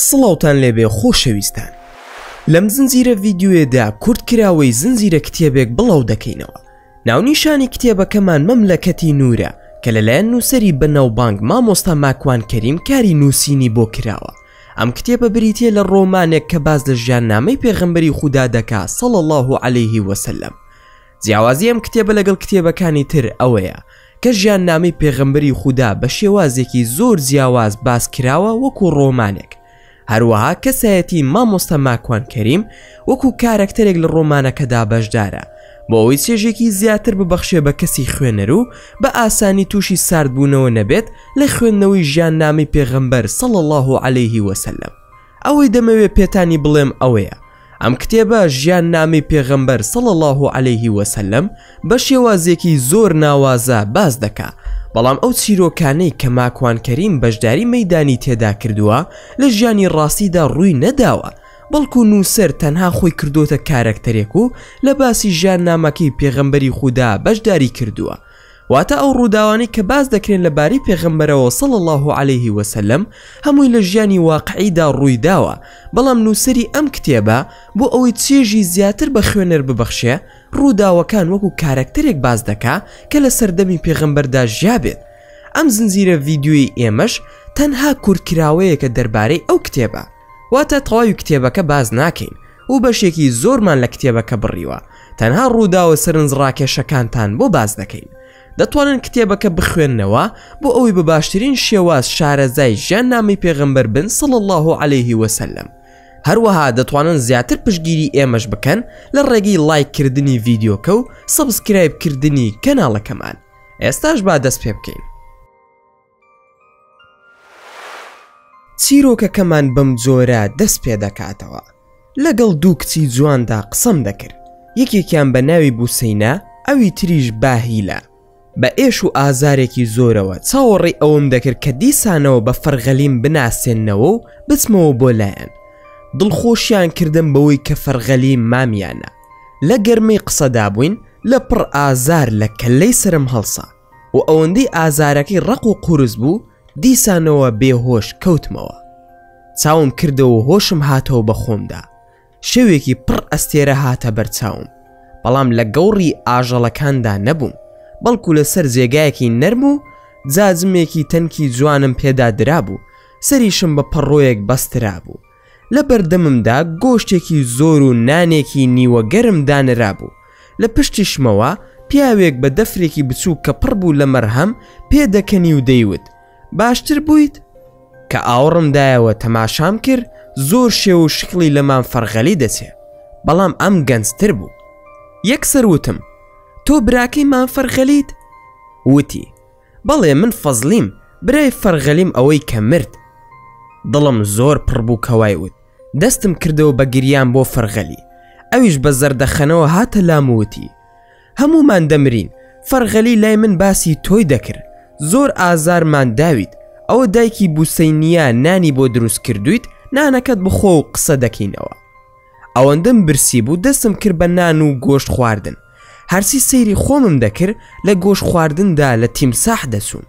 سڵاوتان لێبێ خۆشەویستان لەم زنجیرە ڤیدیۆیەدا کورتکراوەی زنجیرە کتێبێک بڵاو دەکەینەوە ناونیشانی کتێبەکەمان مەملەکەتی نوورە کە لەلایەن نووسەری بەناوبانگ مامۆستا ماکوان کەریم کاری نووسینی بۆ کراوە ئەم کتێبە بریتیە لە ڕۆمانێک کە باس لە ژیاننامەی پێغەمبەری خودا دەکا صلی اللە علیه وسلم جیاوازی ئەم کتێبە لەگەڵ کتێبەکانی تر ئەوەیە کە ژیاننامەی پێغەمبەری خودا بە شێوازێکی زۆر جیاواز باس کراوە وەکو ڕۆمانێک هەروەها کەسایەتی مامۆستا ماکوان کەریم وەکو کارەکتەرێک لە ڕۆمانەکەدا بەشدارە بۆ ئەوەی چێژێکی زیاتر ببەخشێ بە کەسی خوێنەر و بە ئاسانی تووشی ساردبوونەوە نەبێت لە خوێندنەوەی ژیاننامەی پێغەمبەر صلی اللە علیه وسلم ئەوەی دەمەوێ پێتانی بڵێم ئەوەیە ئەم کتێبە ژیان نامەی پێغەمبەر صلی اللە علیه وسلم بە شێوازێکی زۆر ناوازە باس دەکا بەڵام ئەو چیرۆکانەی کە ماکوان کەریم بەشداری مەیدانی تێدا کردووە لە ژیانی ڕاستیدا ڕووی نەداوە بەڵکو نووسەر تەنها خۆی کردۆتە کارەکتەرێک و لە باسی ژیان نامەکەی پێغەمبەری خودا بەشداری کردووە واتە ئەو ڕووداوانەی کە باس دەکرێن لە بارەی پێغەمبەرەوە صلی اللە علیه وسلم هەمووی لە ژیانی واقعیدا ڕوویداوە، بەڵام نووسەری ئەم کتێبە بۆ ئەوەی چێژی زیاتر بە خوێنەر ببەخشێ ڕووداوەکان وەکو کارەکتەرێک باس دەکا کە لە سەردەمی پێغەمبەردا ژیابێت. ئەم زنجیرە ڤیدیۆیەی ئێمەش تەنها کورتکراوەیەکە دەربارەی ئەو کتێبە. واتە تەواوی کتێبەکە باس ناکەین و بەشێکی زۆرمان لە کتێبەکە بڕیوە تەنها ڕووداوە سەرنجڕاکێشەکانتان بۆ باس دەکەین دەتوانن کتێبەکە بخوێننەوە بۆ ئەوەی بە باشترین شێواز شارەزای ژیان نامی پێغەمبەر بن صلی الله علیه وسلم هەروەها دەتوانن زیاتر پشتگیری ئێمەش بکەن لە ڕێگەی لایک کردنی ڤیدیۆکە و subscribe کردنی کەناڵەکەمان ئێستاش با دەست پێ بکەین. چیرۆکەکەمان بەم جۆرە دەست پێ دەکاتەوە لەگەڵ دوو کچی جواندا قسەم دەکرد یەکێکیان بە ناوی بوسەینە ئەوی تریش باهیلە بە ئێش و ئازارێکی زۆرەوە چاوەڕێی ئەوم دەکرد کە دیسانەوە بە فەرغەلیم بناسێننەوە و بچمەوە بۆ لایەن دڵخۆشیان کردم بەوەی کە فەرغەلی مامیانە لە گەرمەی قسەدا بووین لە پڕ ئازار لە کەللەی سەرم هەڵسا و ئەوەندەی ئازارەکەی ڕەق و قورس بوو دیسانەوە بێهۆش کەوتمەوە چاوم کردەوە و هۆشم هاتەوە بە خۆمدا شەوێکی پڕ ئەستێرە هاتە بەرچاوم بەڵام لە گەوڕی ئاژەڵەکاندا نەبووم بەڵکو لەسەر جێگایەکی نەرم و جاجمێکی تەنکی جوانم پێدا درابوو سەریشم بە پەڕۆیەک بەسترابوو لە بەردەممدا گۆشتێکی زۆر و نانێکی نیوە گەرم دانرابوو، لە پشتیشمەوە پیاوێک بە دەفرێکی بچووک کە پڕ بوو لە مەرهەم پێدەکەنی و دەیوت، باشتر بوویت؟ کە ئاوڕم دایەوە تەماشام کرد زۆر شێوە و شکڵی لە مام فەرغەلی دەچێ، بەڵام ئەم گەنجتر بوو. یەکسەر وتم، تۆ براکەی مام فەرغەلیت؟ وتی، بەڵێ من فەزلیم برای فەرغەلیم ئەوەی کە مرد. دڵم زۆر پڕ بوو کە وای وت، دەستم کردەوە بە گریان بۆ فەرغەلی، ئەویش بە زەردەخەنەوە هاتە لام و وتی، هەموومان دەمرین، فەرغەلی لای من باسی تۆی دەکرد، زۆر ئازارمان داویت، ئەوە دایکی بوسەینییە نانی بۆ دروست کردوویت، نانەکەت بخۆ و قسە دەکەینەوە. ئەوەندەم برسی بوو دەستم کرد بە نان و گۆشت خواردن هەرچی سەیری خۆمم دەکرد لە گۆشت خواردندا لە تیمساح دەچووم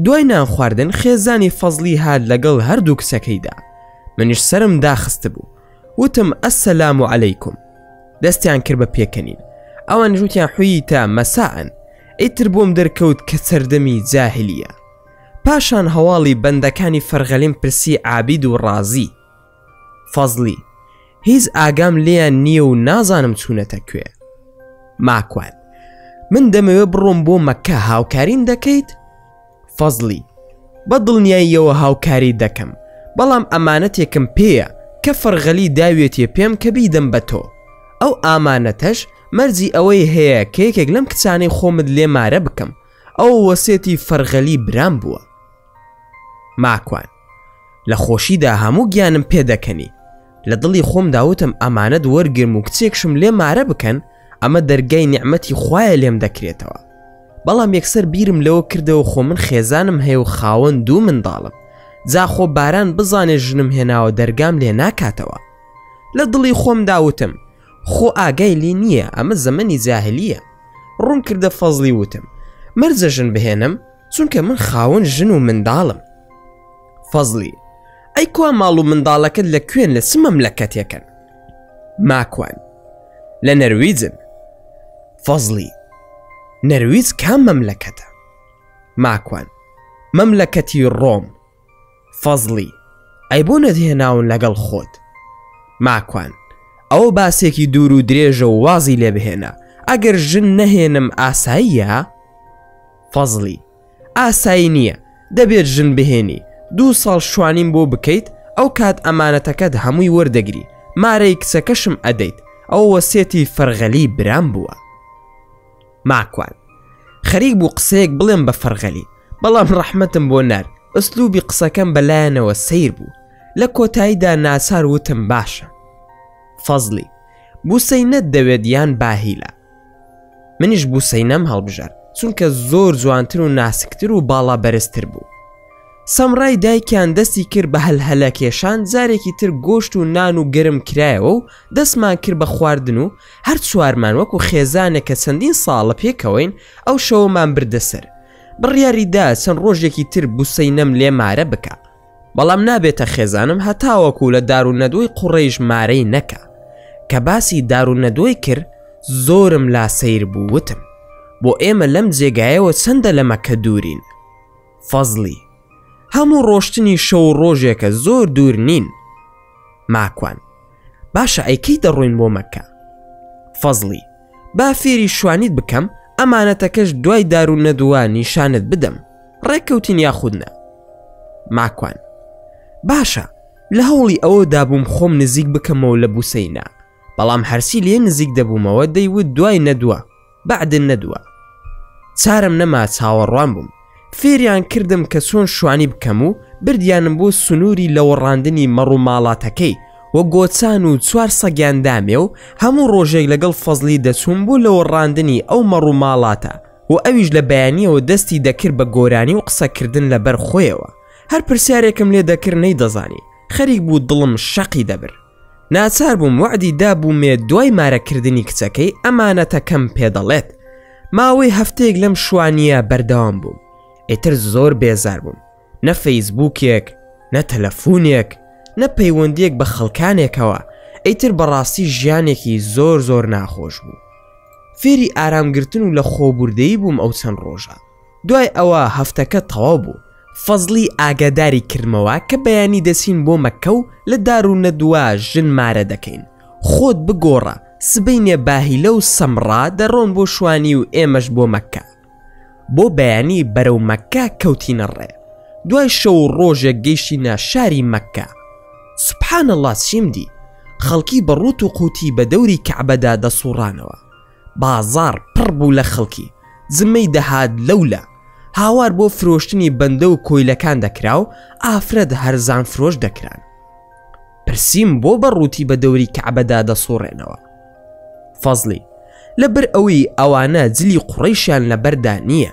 دوای نان خواردن خێزانی فەزلی هات لەگەڵ هەردوو کچەکەیدا منیش سەرم داخستبوو وتم ئەسەلام و عەلەیکم دەستیان کرد بە پێکەنین ئەوان ژوتیان حویتە مەساعن ئیتر بۆم دەرکەوت کە سەردەمی جاهلیە پاشان هەواڵی بەندەکانی فەرغەلیم پرسی عابید و ڕازی فەزلی، هیچ ئاگام لێیان نییە و نازانم چوونەتە کوێ. ماکوان، من دەمەوێ بڕۆم بۆ مەککە هاوکاریم دەکەیت؟ فەزلی، بە دڵنیاییەوە هاوکاری دەکەم، بەڵام ئەمانەتێکم پێیە کە فەرغەلی داوێتێ پێم کە بیدەم بە تۆ. ئەو ئامانەتەش مەرجی ئەوەی هەیە کە یەکێک لەم کچانەی خۆمت لێ مارە بکەم، ئەوە وەسێتی فەرغەلی برام بووە. ماکوان، لە خۆشیدا هەموو گیانم پێدەکەنی. لە دڵی خۆمدا وتم ئەمانەت وەرگرم و کچێکشم لێ مارە بکەن، ئەمە دەرگای نیعمەتی خوایە لێم دەکرێتەوە. بەڵام یەکسەر بیرم لەوە کردەوە خۆ من خێزانم هەیە و خاوەن دوو منداڵم. جا خۆ باران بزانێ ژنم هێناوە دەرگام لێ ناکاتەوە. لە دڵی خۆمدا وتم خۆ ئاگای لێ نییە ئەمە زەمەنی جاهلییە. ڕووم کردە فەزلی وتم مەرجە ژن بهێنم چونکە من خاوەن ژن و منداڵم. فەزلی، ئەی کوا ماڵ و منداڵەکەت لە کوێن لە چ مەملەکەتێکن؟ ماکوان، لە نەرویجن. فەزلی، نەرویج کام مەملەکەتە؟ ماکوان، مەملەکەتی ڕۆم. فەزلی، ئەی بۆ نەتهێناون لەگەڵ خۆت؟ ماکوان، ئەوە باسێکی دوور و درێژە و وازی لێ بهێنە، ئەگەر ژن نەهێنم ئاساییە؟ فەزلی، ئاسایی نییە، دەبێت ژن بهێنی، دوو ساڵ شوانیم بۆ بکەیت، ئەو کات ئەمانەتەکەت هەمووی وەردەگری، مارەی کچەکەشم ئەدەیت، ئەوە وەسێتی فەرغەلی برام بووە. ماکوان، خەریک بوو قسەیەک بڵێم بە فەرغەلی، بەڵام ڕەحمەتم بۆ نارد، ئسلوبی قسەکەم بە لایانەوە سەیر بوو. لە کۆتاییدا ناچار وتم باشە. فەزلی، بوسەینەت دەوێت یان باهیلە؟ منیش بوسەینەم هەڵبژارد چونکە زۆر جوانتر و ناسکتر و باڵا بەرزتر بوو. سەمڕای دایکیان دەستی کرد بە هەلهەلە کێشان جارێکی تر گۆشت و نان و گەرم کرایەوە و دەستمان کرد بە خواردن و هەر چوارمان وەکو خێزانێک کە چەندین ساڵە پێکەوەین ئەو شەوەمان بردە سەر. بڕیاری دا چەند ڕۆژێکی تر بوسەینەم لێ مارە بکا. بەڵام نابێتە خێزانم هەتاوەکو لە دارونەدوەی قوڕەیش مارەی نەکا. کە باسی دارونەدوەی کرد زۆرم لا سەیر بوو وتم، بۆ ئێمە لەم جێگایەوە چەندە لە مەککە دوورین؟ فەزلی، هەموو ڕۆشتنی شەو و ڕۆژێکە زۆر دوور نین. ماکوان، باشە ئەی کەی دەڕۆین بۆ مەککە؟ فەزلی، با فێری شوانیت بکەم ئەمانەتەکەش دوای دارونەدوە نیشانت بدەم. ڕێککەوتین یاخود نا؟ ماکوان، باشە، لە هەوڵی ئەوە دابووم خۆم نزیک بکەمەوە لە بوسەینا، بەڵام هەرچی لێ نزیک دەبوومەوە دەیوت دوای نەدوە، بعد الندوە. چارم نەما چاوەڕوان بووم. فێریان کردم کە چۆن شوانی بکەم و بردیانم بۆ سنووری لەوەڕاندنی مەڕ و ماڵاتەکەی و گۆچان و چوار سەگیان دامێ و هەموو ڕۆژێک لەگەڵ فەزلی دەچووم بۆ لەوەڕاندنی ئەو مەڕ و ماڵاتە و ئەویش لە بەیانیەوە دەستی دەکرد بە گۆرانی و قسەکردن لەبەر خۆیەوە هەر پرسیارێکم لێ دەکرد نەیدەزانی خەریک بوو دڵم شەقی دەبرد ناچار بووم وەعدی دابوومێ دوای مارەکردنی کچەکەی ئەمانەتەکەم پێدەڵێت ماوەی هەفتەیەک لەم شوانیە بەردەوام بووم ئیتر زۆر بێزار بووم نە فەیسبووکێک، نە تەلەفونێک، نە پەیوەندیەک بە خەڵکانێکەوە، ئیتر بەڕاستی ژیانێکی زۆر زۆر ناخۆش بوو. فێری ئارامگرتن و لە خۆبوردەیی بووم ئەو چەند ڕۆژە. دوای ئەوە هەفتەکە تەواو بوو. فەزڵی ئاگاداری کردمەوە کە بەیانی دەچین بۆ مەککە و لە دارونەدوە ژن مارە دەکەین. خۆت بگۆڕە، سبەینێ باهیلە و سەمڕا دەڕۆن بۆ شوانی و ئێمەش بۆ مەککە. بۆ بەیانی بەرەو مەککە کەوتینە ڕێ دوای شەو و ڕۆژێک گەیشتینە شاری مەککە سبحان اللە چیم دی خەڵکی بە ڕووت و قوتی بە دەوری کەعبەدا دەسوڕانەوە بازاڕ پڕ بوو لە خەڵکی جمەی دەهات لەولا هاوار بۆ فرۆشتنی بەندە و کۆیلەکان دەکرا و ئافرەت هەرزان فرۆش دەکران پرسیم بۆ بە ڕووتی بە دەوری کەعبەدا دەسوڕێنەوە فەزلی، لەبەر ئەوەی ئەوانە جلی قوڕەیشیان لەبەردا نییە،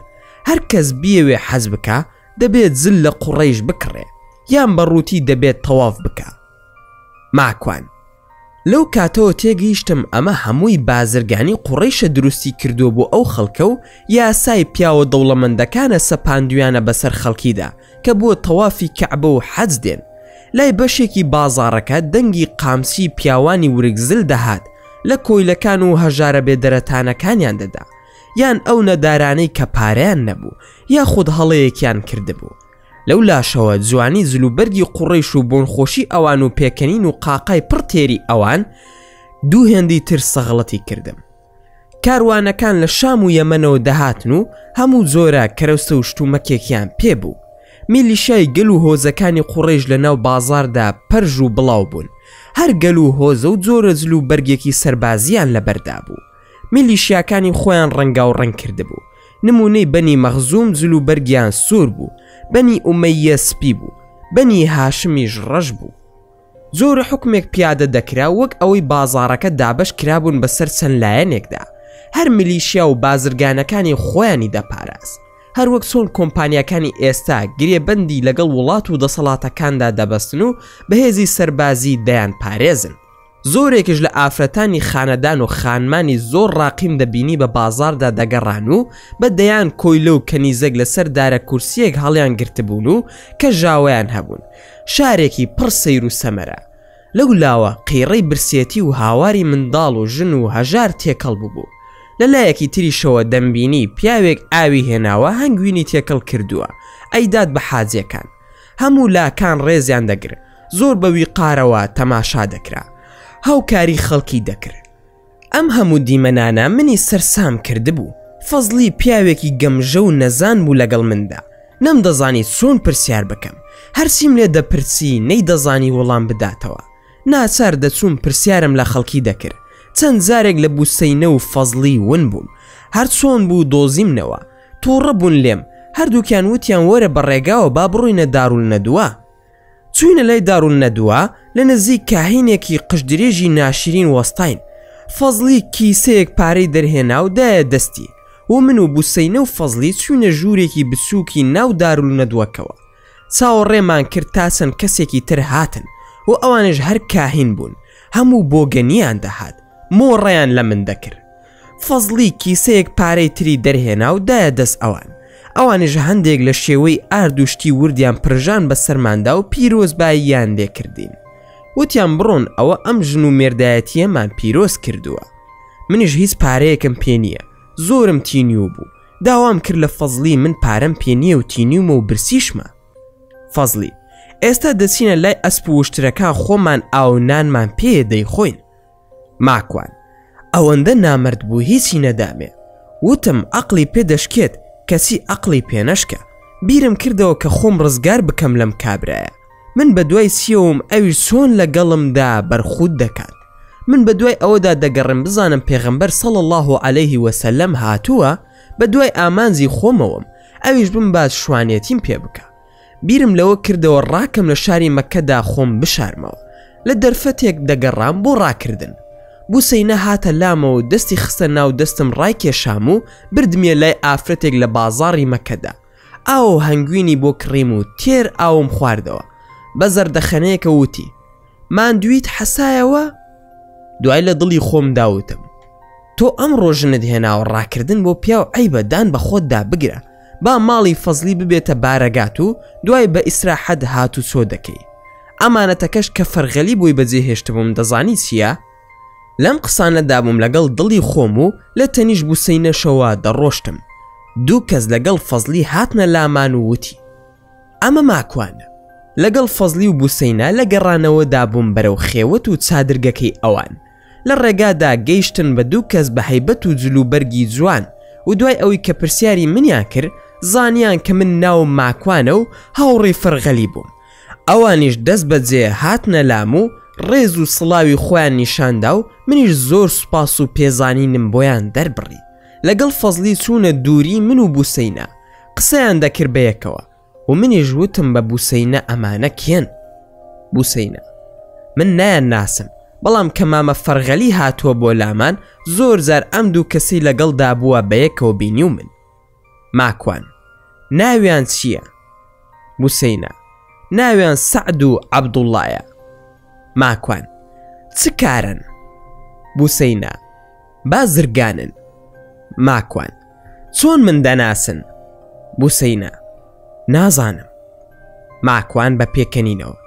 هەر کەس بیەوێ حەج بکا دەبێت جل لە قوڕەیش بکڕێ یان بە ڕووتی دەبێت تەواف بکا. ماکوان، لەو کاتەوە تێگەیشتم ئەمە هەمووی بازرگانی قوڕەیشە دروستی کردووە بۆ ئەو خەڵکە و یاسای پیاوە دەوڵەمەندەکانە سەپاندویانە بەسەر خەڵکیدا کە بۆ تەوافی کەعبە و حەج دێن. لای بەشێکی بازاڕەکە دەنگی قامچی پیاوانی ورگ زل دەهات لە کۆیلەکان و هەژارە بێدەرەتانەکانیان دەدا یان ئەو نەدارانەی کە پارەیان نەبوو یاخود هەڵەیەکیان کردبوو. لەو لاشەوە جوانی جلوبەرگی قوڕەیش و بۆنخۆشی ئەوان و پێکەنین و قاقای پڕ تێری ئەوان دوو هێندەی تر سەغڵەتی کردم. کاروانەکان لە شام و یەمەنەوە دەهاتن و هەموو جۆرە کەرەستە و شتومەکێکیان پێ بوو. میلیشیای گەل و هۆزەکانی قوڕەیش لە ناو بازاڕدا پەرژ و بڵاو بوون. هەر گەل و هۆزە و جۆرە جل و بەرگێکی سەربازییان لەبەردا بوو. میلیشیاکانی خۆیان ڕەنگاوڕەنگ کردبوو. نموونەی بەنی مەخزووم جل و بەرگیان سوور بوو، بەنی ئومەییە سپی بوو، بەنی هاشمیش ڕەش بوو. جۆرە حوکمێک پیادە دەکرا وەک ئەوەی بازاڕەکە دابەش کرابوون بەسەر چەند لایەنێکدا، هەر میلیشیا و بازرگانەکانی خۆیانی دەپاراست، هەروەک چۆن کۆمپانیاکانی ئێستا گرێبەندی لەگەڵ وڵات و دەسەڵاتەکاندا دەبەستن و بەهێزی سەربازی دەیانپارێزن. زۆرێکیش لە ئافرەتانی خانەدان و خانمانی زۆر ڕاقیم دەبینی بە بازاڕدا دەگەڕان و بە دەیان کۆیلە و کەنیزەک لەسەر دارە کورسییەک هەڵیان گرتبوون و کەژاوەیان هەبوون. شارێکی پڕ سەیر و سەمەرە. لەو لاوە قیڕەی برسێتی و هاواری منداڵ و ژن و هەژار تێکەڵ بووبوو. لە لایەکی تریشەوە دەمبینی پیاوێک ئاوی هێناوە هەنگوینی تێکەڵ کردووە ئەیدات بە حاجیەکان. هەموو لاکان ڕێزیان دەگر زۆر بە ویقارەوە تەماشا دەکرا. هاوکاری خەڵکی دەکرد. ئەم هەموو دیمەنانە منی سەرسام کردبوو. فەزڵی پیاوێکی گەمژە و نەزان بوو لەگەڵ مندا. نەمدەزانی چۆن پرسیار بکەم. هەرچیم لێ دەپرسی نەیدەزانی وەڵام بداتەوە. ناچار دەچووم پرسیارم لە خەڵکی دەکرد. چەند جارێک لە بوسەینە و فەزڵی ون بووم. هەر چۆن بوو دۆزیمنەوە. تووڕە بوون لێم. هەردووکیان وتیان وەرە بە ڕێگاوە با بڕۆینە دارولنەدوە. چووینە لای دارولنەدوە، لە نزیک کاهینێکی قژدرێژی ناشرین وەستاین. فەزڵی کیسەیەک پارەی دەرهێنا و دایە دەستی و من و بوسەینە و فەزڵی چووینە ژوورێکی بچووکی ناو دارولنەدوەکەوە. چاوەڕێمان کرد تا چەند کەسێکی تر هاتن و ئەوانیش هەر کاهین بوون، هەموو بۆگەنیان دەهات، مۆڕەیان لە من دەکرد. فەزڵی کیسەیەک پارەی تری دەرهێنا و دایە دەست ئەوان. ئەوانیش هەندێک لە شێوەی ئارد و شتی وردیان پرژان بە سەرماندا و پیرۆزباییان لێ کردین. وتیان بڕۆن ئەوە ئەم ژن و مێردایەتییەمان پیرۆز کردووە. منیش هیچ پارەیەکم پێ نییە، زۆرم تینیوو بوو. داوام کرد لە فەزڵی من پارەم پێ نییە و تینیومە و برسیشمە. فەزڵی، ئێستا دەچینە لای ئەسپ و وشترەکان خۆمان ئاو و نانمان پێیە دەیخۆین. ماکوان، ئەوەندە نامەرد بوو هیچی نەدامێ. وتم عەقڵی پێ دەشکێت کەچی عەقڵی پێ نەشکا. بیرم کردەوە کە خۆم ڕزگار بکەم لەم کابرایە. من بە دوای چیەوەم ئەویش چۆن لەگەڵمدا بەرخود دەکات. من بە دوای ئەوەدا دەگەڕێم بزانم پێغەمبەر صلی اللە علیه وسلم هاتووە، بە دوای ئامانجی خۆمەوەم ئەویش بمبات شوانێتیم پێ بکا. بیرم لەوە کردەوە ڕاکەم لە شاری مەککەدا خۆم بشارمەوە. لە دەرفەتێک دەگەڕام بۆ ڕاکردن. بوسەینە هاتە لامەوە و دەستی خستە ناو دەستم ڕایکێشام و بردمیە لای ئافرەتێک لە بازاڕی مەککەدا. ئاو و هەنگوینی بۆ کڕیم و تێر ئاوم خواردەوە. بە زەردەخەنەیەکەوە وتی، ماندوویت حەسایەوە؟ دوای لە دڵی خۆمدا وتم، تۆ ئەمڕۆ ژنت هێناوە ڕاکردن بۆ پیاو عەیبە دان بە خۆتدا بگرە با ماڵی فەزلی ببێتە بارەگات و دوای بە ئیسراحەت هاتوچۆ دەکەی ئەمانەتەکەش کە فەرغەلی بۆی بەجێ هێشتبووم دەزانی چییە؟ لەم قسانەدا بووم لەگەڵ دڵی خۆم و لە تەنیش بوسەینەشەوە دەڕۆشتم دوو کەس لەگەڵ فەزلی هاتنە لامان و وتی ئەمە ماکوانە. لەگەڵ فەزلی و بوسەینە لە گەڕانەوەدا بووم بەرەو خێوەت و چادرگەکەی ئەوان. لە ڕێگادا گەیشتن بە دوو کەس بە هەیبەت و جلوبەرگی جوان و دوای ئەوەی کە پرسیاری منیان کرد زانیان کە من ناوم ماکوانە و هاوڕێی فەرغەلی بووم. ئەوانیش دەست بەجێ هاتنە لام و ڕێز و سڵاوی خۆیان نیشاندا و منیش زۆر سوپاس و پێزانینم بۆیان دەربڕی. لەگەڵ فەزلی چوونە دووری من و بوسەینە. قسەیان دەکرد بەیەکەوە و منیش وتم بە بوسەینە ئەمانە کێن؟ بوسەینە من نایان ناسم بەڵام کە مامە فەرغەلی هاتووە بۆ لامان زۆر جار ئەم دوو کەسی لەگەڵدا بووە بەیەکەوە بینی و من ماکوان ناویان چییە؟ بوسەینە ناویان سەعد و عەبدوڵایە ماکوان چ کارن؟ بوسەینە بازرگانن. ماکوان، چۆن من دەناسن؟ بوسەینە، نازانم. ماکوان بە پێکەنینەوە،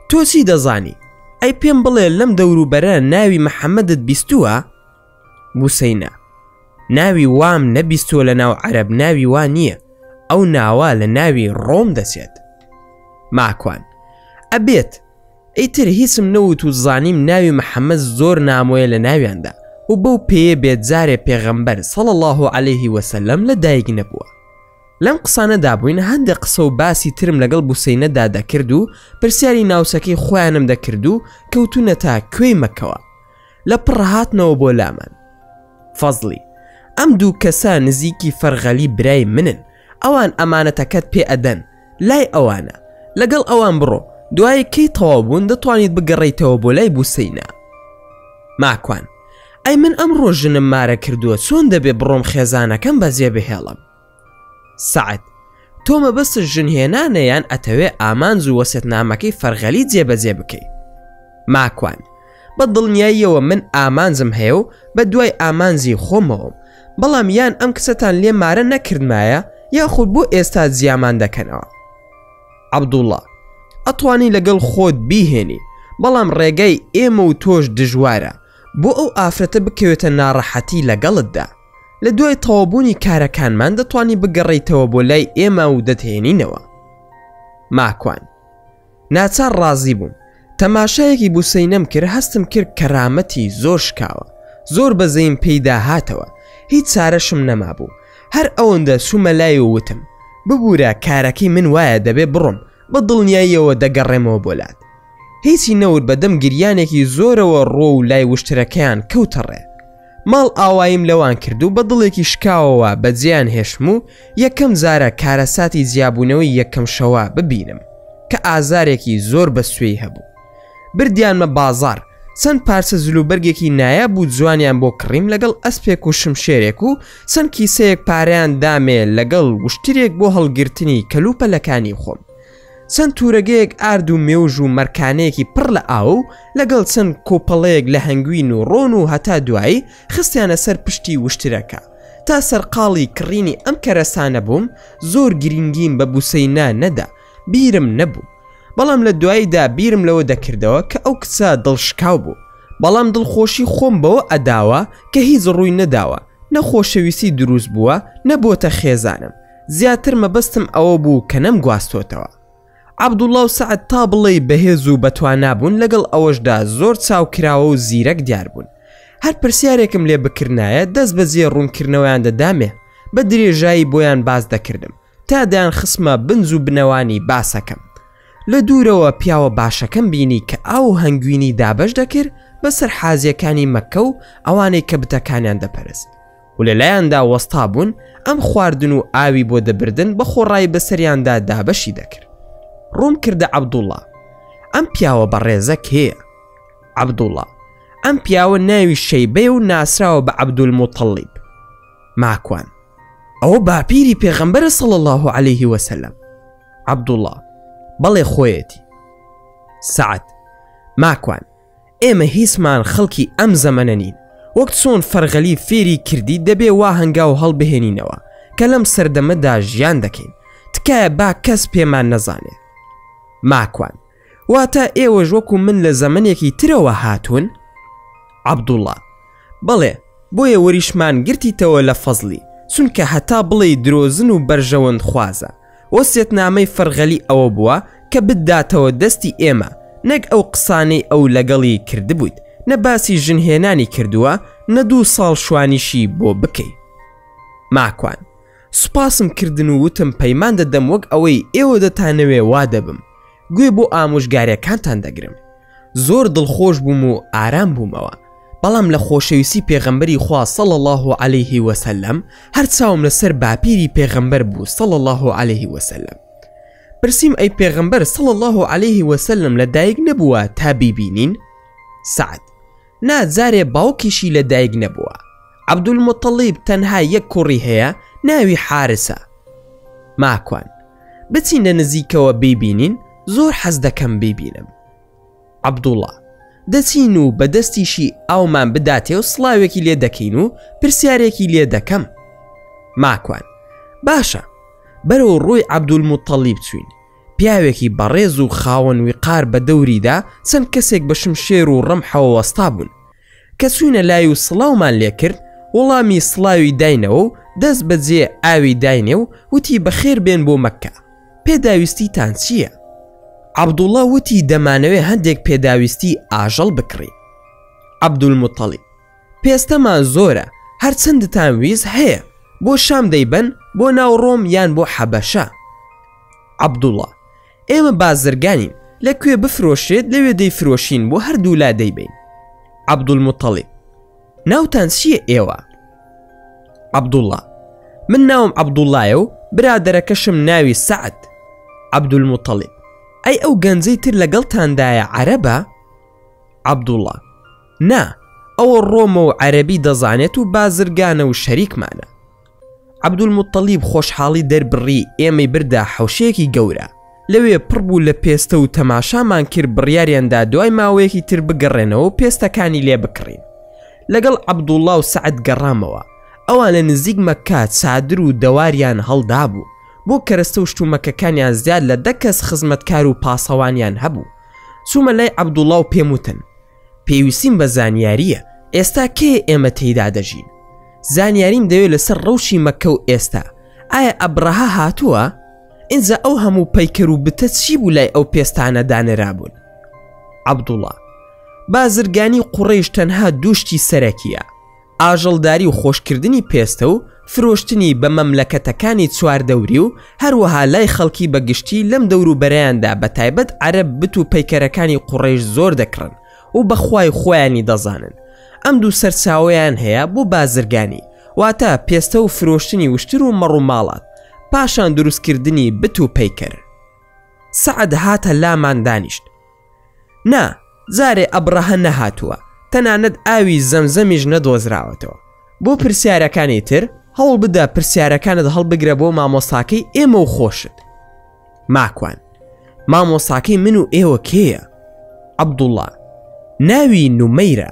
تۆ چی دەزانی؟ ئەی پێم بڵێ لەم دەوروبەرە ناوی محەممەدت بیستووە؟ بوسەینە، ناوی وام نەبیستووە لە ناو عەرەب ناوی وا نییە، ئەو ناوە لە ناوی ڕۆم دەچێت. ماکوان، ئەبێت. ئیتر هیچم نەوت و زانیم ناوی محەمەد زۆر نامۆیە لە ناویاندا و بەو پێیە بێت جارێ پێغەمبەر صلی اللە علیه وسلم لە دایک نەبووە. لەم قسانەدا بووین هەندێ قسە و باسی ترم لەگەڵ بوسەینەدا دەکرد و پرسیاری ناوچەکەی خۆیانم دەکرد و کەوتوونەتە کوێی مەکەوە. لە پڕ هاتنەوە بۆ لامان. فەزڵی، ئەم دوو کەسە نزیکی فەرغەلی برای منن، ئەوان ئەمانەتەکەت پێ ئەدەن، لای ئەوانە، لەگەڵ ئەوان بڕۆ، دوایی کەی تەواو بوون دەتوانیت بگەڕێیتەوە بۆ لای بوسەینە. ماکوان، ئەی من ئەمڕۆ ژنم مارە کردووە چۆن دەبێ بڕۆم خێزانەکەم بەجێ بهێڵم؟ سەعد، تۆ مەبەستت ژن هێنانە یان ئەتەوێ ئامانج و وەسێتنامەکەی فەرغەلی جێبەجێ بکەی؟ ماکوان، بە دڵنیاییەوە من ئامانجم هەیە و بە دوای ئامانجی خۆمەوەم، بەڵام یان ئەم کچەتان لێ مارە نەکردمایە یاخود بۆ ئێستا جیامان دەکەنەوە. عەبدوڵڵا، ئەتوانی لەگەڵ خۆت بیهێنی، بەڵام ڕێگای ئێمە و تۆش دژوارە، بۆ ئەو ئافرەتە بکەوێتە ناڕەحەتی لەگەڵتدا. لە دوای تەواوبوونی کارەکانمان دەتوانی بگەڕێیتەوە بۆ لای ئێمە و دەتهێنینەوە. ماکوان، ناچار ڕازی بووم. تەماشایەکی بوسەینەم کرد هەستم کرد کەرامەتی زۆر شکاوە. زۆر بەزەیم پێیدا هاتەوە. هیچ چارەشم نەمابوو. هەر ئەوەندە چوومە لای و وتم، ببورە کارەکەی من وایە دەبێ بڕۆم، بە دڵنیاییەوە دەگەڕێمەوە بۆ لات. هیچی نەوت بە دەم گریانێکی زۆرەوە ڕۆ و لای وشترەکەیان کەوتە ڕێ. ماڵ ئاواییم لەوان کرد و بە دڵێکی شکاوەوە بەجێیان هێشتم و یەکەم جارە کارەساتی جیابوونەوەی یەکەم شەوە ببینم کە ئازارێکی زۆر بە سوێی هەبوو. بردیانمە بازاڕ، چەند پارچە جلوبەرگێکی نایاب و جوانیان بۆ کڕیم لەگەڵ ئەسپێک و شمشێرێک و چەند کیسەیەک پارەیان دامێ لەگەڵ وشترێک بۆ هەڵگرتنی کەلوپەلەکانی خۆم. چەند تورەگەیەک ئارد و مێوژ و مەرکانەیەکی پڕ لە ئاو و لەگەڵ چەند کۆپەڵەیەک لە هەنگوین و ڕۆن و هەتا دوایی خستیانە سەر پشتی وشترەکە. تا سەرقاڵی کڕینی ئەم کەرەسانە بووم زۆر گرینگیم بە بوسەینا نەدا، بیرم نەبوو. بەڵام لە دواییدا بیرم لەوە دەکردەوە کە ئەو کچە دڵشکاو بوو. بەڵام دڵخۆشی خۆم بەوە ئەداوە کە هیچ ڕووی نەداوە، نە خۆشەویستی دروست بووە، نە بۆتە خێزانم. زیاتر مەبەستم ئەوە بوو کە نەمگواستۆتەوە. عەبدوڵا و سەعد تا بڵێی بەهێز و بەتوانا بوون لەگەڵ ئەوەشدا زۆر چاوکراوە و زیرەک دیار بوون. هەر پرسیارێکم لێ بکردنایە دەست بەجێ ڕوونکردنەوەیان دەدامێ، بە درێژایی بۆیان باس دەکردم تا دەیانخستمە بنج و بنەوانی باسەکەم. لە دوورەوە پیاوە باشەکەم بینی کە ئاو و هەنگوینی دابەش دەکرد بەسەر حاجیەکانی مەککە و ئەوانەی کە بتەکانیان دەپەرست. و لە لایاندا وەستا بوون، ئەم خواردن و ئاوی بۆ دەبردن بە خۆڕایی بەسەریاندا دابەشی دەکرد. ڕووم کردە عەبدوڵڵا. ئەم پیاوە بەڕێزە کێیە؟ عەبدوڵڵا، ئەم پیاوە ناوی شەیبەیە و ناسراوە بە عەبدولموتەڵیب. ماکوان، ئەوە باپیری پێغەمبەرە صلی اللە علیه وسلم. عەبدوڵڵا، بەڵێ خۆیەتی. سەعد، ماکوان، ئێمە هیچمان خەڵکی ئەم زەمەنە نین، وەک چۆن فەرغەلی فێری کردی دەبێ وا هەنگاو هەڵبهێنینەوە کە لەم سەردەمەدا ژیان دەکەین، تکایە با کەس پێمان نەزانێ. ماکوان، واتە ئێوەش وەکو من لە زەمەنێکی ترەوە هاتوون؟ عەبدوڵڵا، بەڵێ، بۆیە وەریشمان گرتیتەوە لە فەزلی، چونکە هەتا بڵێی درۆزن و بەرژەوەندخوازە. وەسیەتنامەی فەرغەلی ئەوە بووە کە بتداتەوە دەستی ئێمە، نەک ئەو قسانەی ئەو لەگەڵی کردبوویت، نە باسی ژنهێنانی کردووە، نە دوو ساڵ شوانیشی بۆ بکەی. ماکوان، سوپاسم کردن و وتم پەیمان دەدەم وەک ئەوەی ئێوە دەتانەوێ وا دەبم، گوێ بۆ ئامۆژگاریەکانتان دەگرم. زۆر دڵخۆش بووم و ئارام بوومەوە بەڵام لە خۆشەویستی پێغەمبەری خوا صلی الله علیه وسلم هەر چاوم لەسەر باپیری پێغەمبەر بوو صلی الله علیه وسلم پرسیم ئەی پێغەمبەر صلی الله علیه وسلم لە دایک نەبووە تا بیبینین سعد نا جارێ باوکیشی لە دایک نەبووە عەبدولموتەڵیب تەنها یەک کوڕی هەیە ناوی حارسە ماکوان بچین لە نزیکەوە بیبینین زۆر حەز دەکەم بیبینم عەبدوڵا دەچین و بە دەستیشی ئاومان بداتێ و سڵاوێکی لێ دەکەین و پرسیارێکی لێ دەکەم ماکوان باشە بەرەو ڕووی عەبدولموتەڵیب چوین پیاوێکی بەڕێز و خاوەن ویقار بە دەوریدا چەند کەسێک بە شمشێر و ڕەمحەوە وەستا بوون کە چوینە لای و سڵاومان لێ کرد، وەڵامی سڵاوی داینەوە و دەست بەجێ ئاوی داینێ و وتی بەخێر بێن بۆ مەککە، پێداویستیتان چییە؟ عەبدوڵڵا وتی دەمانەوێ هەندێک پێداویستی ئاژەڵ بکڕین. عەبدولموتەڵیب، پێستەمان زۆرە، هەرچەندتان ویست هەیە، بۆ شام دەیبەن، بۆ ناو ڕۆم یان بۆ حەبەشە؟ عەبدوڵڵا، ئێمە بازرگانین، لە کوێ بفرۆشرێت لەوێ دەیفرۆشین بۆ هەردوولا دەیبەین. عەبدولموتەڵیب، ناوتان چییە ئێوە؟ عەبدوڵڵا، من ناوم عەبدوڵڵایە و برادەرەکەشم ناوی سەعد. عەبدولموتەڵیب، ئەی ئەو گەنجەی تر لەگەڵتاندایە عەرەبە؟ عەبدوڵڵا، نا، ئەوە ڕۆمە و عەرەبی دەزانێت و بازرگانە و شەریکمانە. عەبدولموتەڵیب خۆشحاڵی دەربڕی ئێمەی بردە حەوشەیەکی گەورە. لەوێ پڕ بوو لە پێستە و تەماشامان کرد بڕیاریان دا دوای ماوەیەکی تر بگەڕێنەوە و پێستەکانی لێ بکڕین. لەگەڵ عەبدوڵڵا و سەعد گەڕامەوە. ئەوان لە نزیک مەککە چادر و دەواریان هەڵدابوو. بۆ کەرەستە و شتومەکەکانیان زیاد لە دە کەس خزمەتکار و پاسەوانیان هەبوو. چوومە لای عەبدوڵڵا و پێم وتن، پێویستیم بە زانیارییە، ئێستا کێیە ئێمە تێیدا دەژین؟ زانیاریم دەوێت لەسەر ڕەوشی مەککە و ئێستا. ئایا ئەبرەهە هاتووە؟ ئینجا ئەو هەموو پەیکەر و بتە چی بوو لای ئەو پێستانە دانرابوون؟ عەبدوڵا، بازرگانی قوڕەیش تەنها دوو شتی سەرەکییە، ئاژەڵداری و خۆشکردنی پێستە و فرۆشتنی بە مەملەکەتەکانی چواردەوری و هەروەها لای خەڵکی بە گشتی لەم دەوروبەرەیاندا بە تایبەت عەرەب بت و پەیکەرەکانی قوڕەیش زۆر دەکڕن و بە خوای خۆیانی دەزانن ئەم دوو سەرچاوەیان هەیە بۆ بازرگانی واتە پێستە و فرۆشتنی وشتر و مەڕ و ماڵات پاشان دروستکردنی بت و پەیکەر. سەعد هاتە لامان دانیشت. نا، جارێ ئەبڕەهە نەهاتووە، تەنانەت ئاوی زەمزەمیش نەدۆزراوەتەوە. بۆ پرسیارەکانی تر، هەوڵ بدە پرسیارەکانت هەڵبگرە بۆ مامۆستاکەی ئێمە و خۆشت. ماکوان، مامۆستاکەی من و ئێوە کێیە؟ عەبدوڵڵا، ناوی نومەیرە.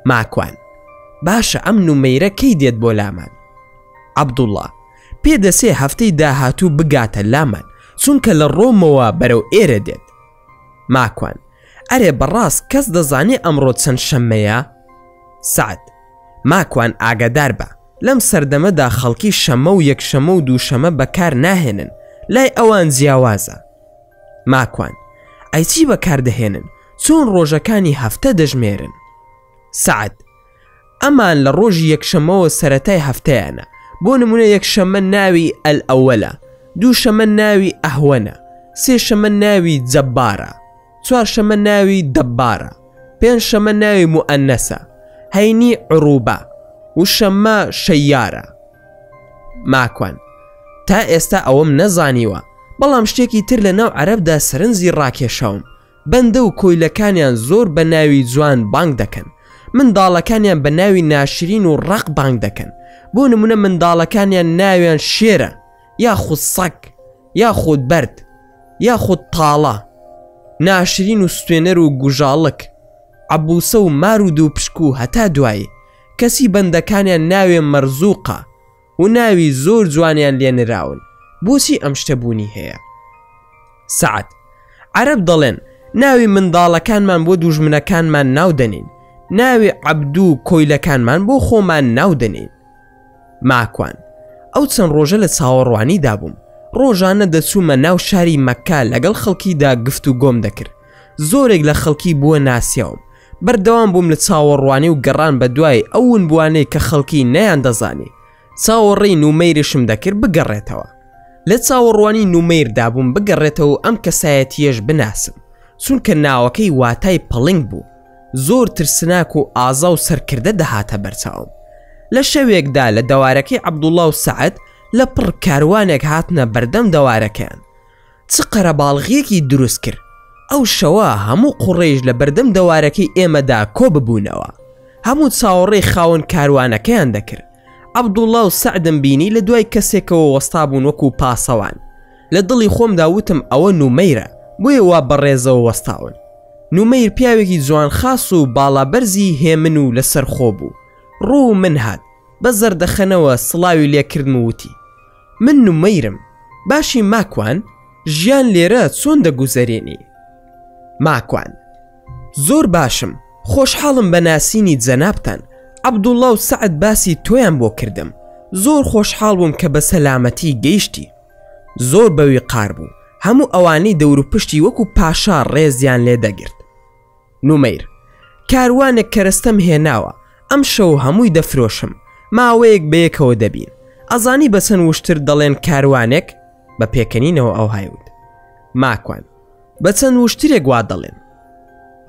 ماکوان، باشە ئەم نومەیرە کەی دێت بۆ لامان؟ عەبدوڵڵا، پێدەچێ هەفتەی داهاتوو بگاتە لامان، چونکە لە ڕۆمەوە بەرەو ئێرە دێت. ماکوان، ئەرێ بەڕاست کەس دەزانێ ئەمڕۆ چەند شەممەیە؟ سەعد، ماکوان ئاگادار بە، لەم سەردەمەدا خەڵکی شەممە و یەکشەممە و دووشەمە بەکار ناهێنن، لای ئەوان جیاوازە. ماکوان، ئەی چی بەکار دەهێنن، چۆن ڕۆژەکانی هەفتە دەژمێرن؟ سەعد، ئەمان لە ڕۆژی یەکشەممەوە سەرەتای هەفتەیانە، بۆ نمونە یەکشەممە ناوی ئەلئەوەلە، دووشەمە ناوی ئەهوەنە، سێشەمە ناوی جەبارە، چوارشەمە ناوی دەبارە، پێنجشەمە ناوی موئەنەسە، هەینی عروبە و شەممە شەیارە. ماکوان، تا ئێستا ئەوەم نەزانیوە، بەڵام شتێکی تر لە ناو عەرەبدا سەرنجی ڕاکێشاوم، بەندە و کۆیلەکانیان زۆر بە ناوی جوان بانگ دەکەن، منداڵەکانیان بە ناوی ناشرین و ڕەق بانگ دەکەن، بۆ نمونە منداڵەکانیان ناویان شێرە یاخود سەگ یاخود بەرد یاخود تاڵە، ناشرین و سوتێنەر و گوژاڵک، عەبوسە و مار و دووپشک و هەتا دوایی، کەچی بەندەکانیان ناوێ مەرزوقە. و ناوی زۆر جوانیان لێ نراون بۆچی ئەم شتە بوونی هەیە؟ سەعد، عەرەب دەڵێن ناوی منداڵەکانمان بۆ دوژمنەکانمان ناو دەنین ناوی عەبدو و کۆیلەکانمان بۆ خۆمان ناو دەنین. ماکوان، ئەو چەند ڕۆژە لە چاوەڕوانیدا بووم ڕۆژانە دەچوومە ناو شاری مەککە لەگەڵ خەڵکیدا گفت و گۆم دەکرد زۆرێک لە خەڵکی بووە ناسیاوم بەردەوام بووم لە چاوەڕوانی و گەڕان بە دوای ئەو ونبووانەی کە خەڵکی نەیاندەزانی. چاوەڕێی نومەیرشم دەکرد بگەڕێتەوە. لە چاوەڕوانی نومەیردا بووم بگەڕێتەوە و ئەم کەسایەتییەش بناسم، چونکە ناوەکەی واتای پڵنگ بوو. زۆر ترسناک و ئازا و سەرکردە دەهاتە بەرچاوم. لە شەوێکدا لە دەوارەکەی عەبدوڵڵا و سەعد لە پڕ کاروانێک هاتنە بەردەم دەوارەکەیان. چ قەرەباڵغییەکی دروست کرد. ئەو شەوە هەموو قوڕەیش لە بەردەم دەوارەکەی ئێمەدا کۆ ببوونەوە. هەموو چاوەڕێی خاوەن کاروانەکەیان دەکرد. عەبدوڵڵا و سەعدم بینی لە دوای کەسێکەوە وەستابوون وەکوو پاسەوان. لە دڵی خۆمدا وتم ئەوە نومەیرە، بۆیە وا بە ڕێزەوە وەستاون. نومەیر پیاوێکی جوانخاس و باڵابەرزی هێمن و لەسەرخۆ بوو. ڕوو من هات. بە زەردەخەنەوە سڵاوی لێ کردم و وتی. من نومەیرم باشی ماکوان ژیان لێرە چۆن دەگوزەرێنی؟ ماکوان زۆر باشم خۆشحاڵم بە ناسینی جەنابتان عەبدوڵڵا و سەعد باسی تۆیان بۆ کردم زۆر خۆشحاڵ بووم کە بە سەلامەتی گەیشتی زۆر بەویقار بوو هەموو ئەوانەی دەوروپشتی وەکو پاشا ڕێزیان لێ دەگرت نومەیر، کاروانێک کەرەستەم هێناوە، ئەمشەو هەمووی دەفرۆشم، ماوەیەک بەیەکەوە دەبین. ئەزانی بە چەند وشتر دەڵێن کاروانێک؟ بە پێکەنینەوە ئەوهای وت. ماکوان، بە چەند وشترێک وا دەڵێن.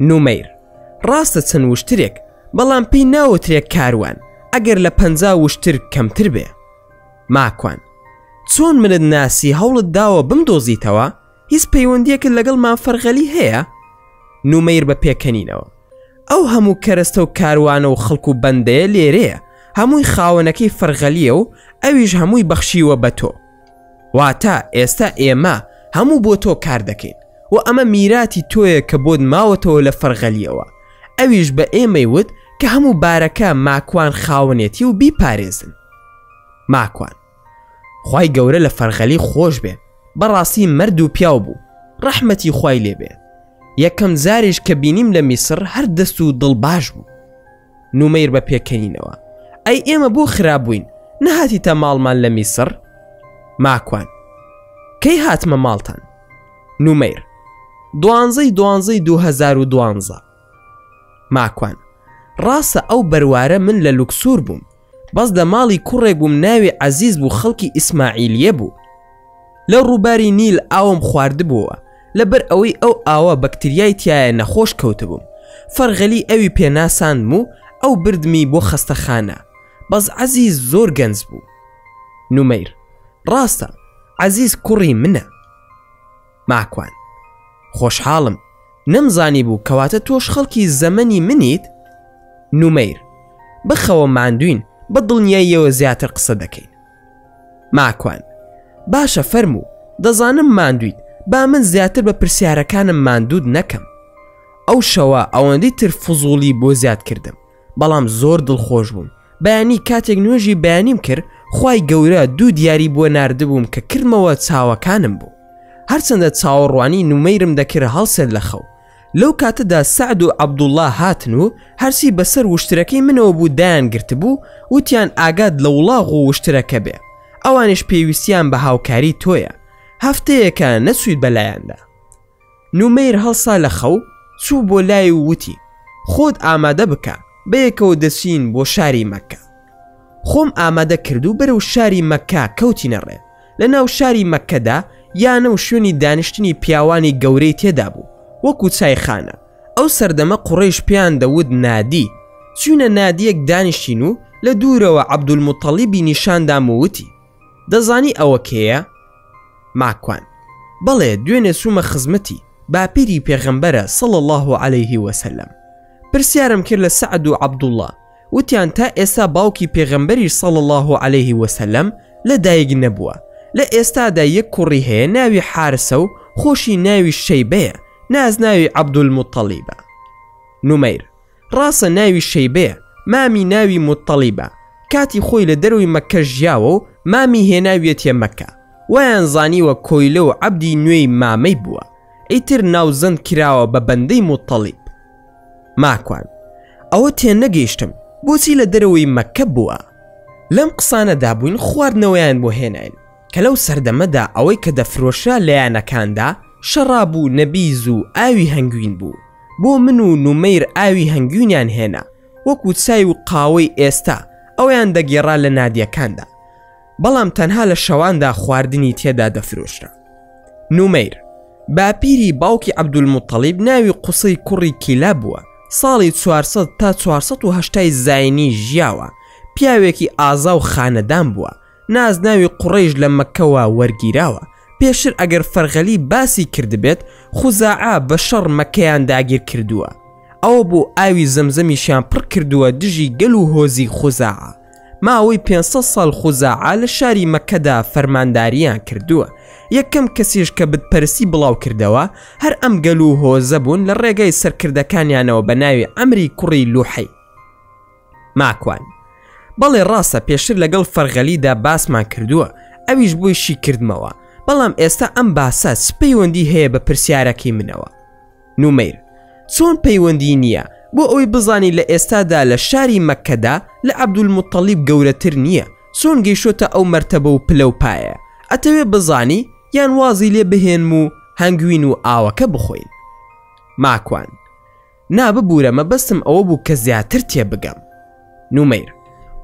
نومەیر، ڕاستە چەند وشترێک، بەڵام پێی ناوترێ کاروان، ئەگەر لە 50 وشتر کەمتر بێ. ماکوان، چۆن منت ناسی هەوڵت داوە بمدۆزیتەوە؟ هیچ پەیوەندیەکت لەگەڵ مام فەرغەلی هەیە؟ نومەیر بە پێکەنینەوە ئەو هەموو کەرەستە و کاروانە و خەڵک و بەندەیە لێرەیە هەمووی خاوەنەکەی فەرغەلیە و ئەویش هەمووی بەخشیوە بە تۆ واتە ئێستا ئێمە هەموو بۆ تۆ کار دەکەین و ئەمە میراتی تۆیە کە بۆت ماوەتەوە لە فەرغەلیەوە ئەویش بە ئێمەی وت کە هەموو بارەکە ماکوان خاوەنێتی و بیپارێزن. ماکوان. خوای گەورە لە فەرغەلی خۆش بێ بەڕاستی مەرد و پیاو بوو ڕەحمەتی خوای لێبێ یەکەم جاریش کە بینیم لە میسر هەر دەست و دڵ باش بوو نومەیر بە پێکەنینەوە ئەی ئێمە بۆ خراپ بووین نەهاتیتە ماڵمان لە میسر ماکوان کەی هاتمە ماڵتان نومەیر دوانزەی دوانزەی 2012 ماکوان ڕاستە ئەو بەروارە من لە لوکسور بووم بەس لە ماڵی کوڕێک بووم ناوی عەزیز بوو خەڵکی ئیسماعیلیە بوو لە ڕووباری نیل ئاوم خواردبووە لەبەر ئەوەی ئەو ئاوە بەکتریای تایە نەخۆش کەوتبووم فەرغەلی ئەوی پێناساندم و ئەو بردمی بۆ خەستەخانە بەس عەزیز زۆر گەنج بوو نومەیر ڕاستە عەزیز کوڕی منە ماکوان خۆشحاڵم نەمزانیبوو کەواتە تۆش خەڵکی زەمەنی منیت؟ نومەیر، بخەوە ماندووین بە دڵنیاییەوە زیاتر قسە دەکەین. ماکوان، باشە فەرموو، دەزانم ماندوویت با من زیاتر بە پرسیارەکانم ماندووت نەکەم. ئەو شەوە ئەوەندەی تر فزوڵی بۆ زیاد کردم، بەڵام زۆر دڵخۆش بووم. بەیانی کاتێک نوێژی بەیانیم کرد خوای گەورە دوو دیاری بۆ ناردبووم کە کردمەوە چاوەکانم بوو. هەرچەندە چاوەڕوانی نومەیرم دەکرد هەڵسێت لە خەو. لەو کاتەدا سەعد و عەبدوڵڵا هاتن و هەرچی بەسەر وشترەکەی منەوە بوو دایان گرتبوو، وتیان ئاگات لە وڵاغ و وشترەکە بێ، ئەوانیش پێویستیان بە هاوکاری تۆیە، هەفتەیەکە نەچوویت بە لایاندا. نومەیر هەڵسا لە خەو، چوو بۆ لای و وتی، خۆت ئامادە بکە، بەیەکەوە دەچین بۆ شاری مەککە. خۆم ئامادە کرد و بەرەو شاری مەککە کەوتینە ڕێ. لە ناو شاری مەککەدا یانە و شوێنی دانیشتنی پیاوانی گەورەی تێدا بوو، وەکو چایخانە. ئەو سەردەمە قوڕەیش پێیان دەوت نادی. چووینە نادییەک دانیشتین و لە دوورەوە عەبدولموتەڵیبی نیشان دام و وتی، دەزانی ئەوە کێیە؟ ماکوان، بەڵێ دوێنێ چوومە خزمەتی، باپیری پێغەمبەرە صلی اللە علیه وسلم. پرسیارم کرد لە سەعد و عەبدوڵڵا، وتیان تا ئێستا باوکی پێغەمبەریش صلی اللە علیه وسلم لە دایک نەبووە، لە ئێستادا یەک کوڕی هەیە ناوی حارسە و خۆشی ناوی شەیبەیە، نازناوی عەبدولموتەڵیبە. نومەیر، ڕاستە ناوی شەیبەیە، مامی ناوی موتەڵیبە، کاتی خۆی لە دەرەوەی مەککە ژیاوە و مامی هێناویەتیە مەککە، وایان زانیوە کۆیلە و عەبدی نوێی مامەی بووە، ئیتر ناوزەند کراوە بە بەندەی موتەڵیب. ماکوان، ئەوە تێنەگەیشتم بۆچی لە دەرەوەی مەککە بووە؟ لەم قسانەدا بووین خواردنەوەیان بۆ هێناین، کە لەو سەردەمەدا ئەوەی کە دەفرۆشرا لە یانەکاندا شەڕاب و نەبیز و ئاوی هەنگوین بوو، بۆ من و نومەیر ئاوی هەنگوینیان هێنا، وەکو چای و قاوەی ئێستا ئەویان دەگێڕا لە نادیەکاندا، بەڵام تەنها لە شەواندا خواردنی تێدا دەفرۆشرا. نومەیر، باپیری باوکی عەبدولموتەڵیب ناوی قوسەی کوڕی کیلاب بووە، ساڵی 400 تا 480 زاینی ژیاوە، پیاوێکی ئازا و خانەدان بووە، نازناوی قوڕەیش لە مەککەوە وەرگیراوە، پێشتر ئەگەر فەرغەلی باسی کردبێت، خوزاعە بە شەڕ مەککەیان داگیر کردووە، ئەوە بوو ئاوی زەمزەمیشیان پڕ کردووە دژی گەل و هۆزی خوزاعە. ماوەی 500 ساڵ خوزاعە لە شاری مەککەدا فەرماندارییان کردووە، یەکەم کەسیش کە بتپەرستی بڵاو کردەوە هەر ئەم گەل و هۆزە بوون لە ڕێگای سەرکردەکانیانەوە بە ناوی عەمری کوڕی لوحەی. ماکوان، بەڵێ ڕاستە پێشتر لەگەڵ فەرغەلیدا باسمان کردووە ئەویش بۆی شیکردمەوە، بەڵام ئێستا ئەم باسە چ پەیوەندی هەیە بە پرسیارەکەی منەوە؟ نومەیر، چۆن پەیوەندی نییە، بۆ ئەوەی بزانی لە ئێستادا لە شاری مەککەدا لە عەبدولموتەڵیب گەورەتر نییە، چۆن گەیشتۆتە ئەو مەرتەبە و پلە و پایەیە، ئەتەوێ بزانی یان وازی لێ بهێنم و هەنگوین و ئاوەکە بخۆین؟ ماکوان، نا ببورە مەبەستم ئەوە بوو کە زیاتر تێبگەم. نومەیر،